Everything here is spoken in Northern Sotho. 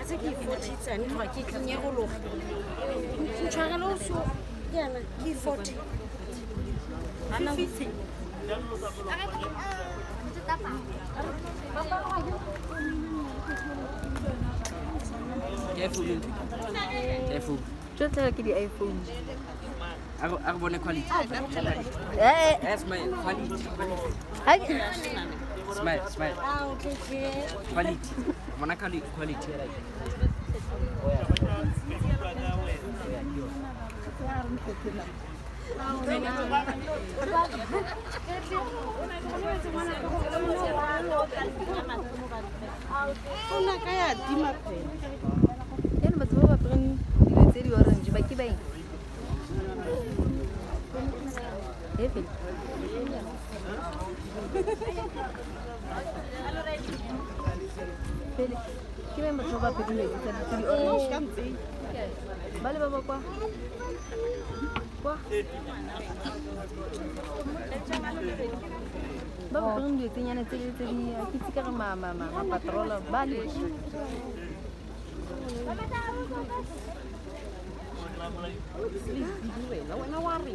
Tse ke 40 tsane tloga ke tlenyegologa. Ntshwarele o so yana ke 40. 50. Ke iPhone. Ke iPhone. Tšohle ke di-iPhone. A re bone quality. Eh, That's my quality. Quality. ha ke- Smile, smile. Quality. Bona quality. Fona ka ya tima phela. Jaanong batho ba ba apereng dilo tse di orange ba ke ba eng? He Feli. Feli, ke ba eng batho ba ba apereng dilo tse di orange? Ba le ba ba kwa? Kwa? Ba ba apereng dilo tse nyana tse di ke itse ka re ma-patrola ba le. Wena wa re.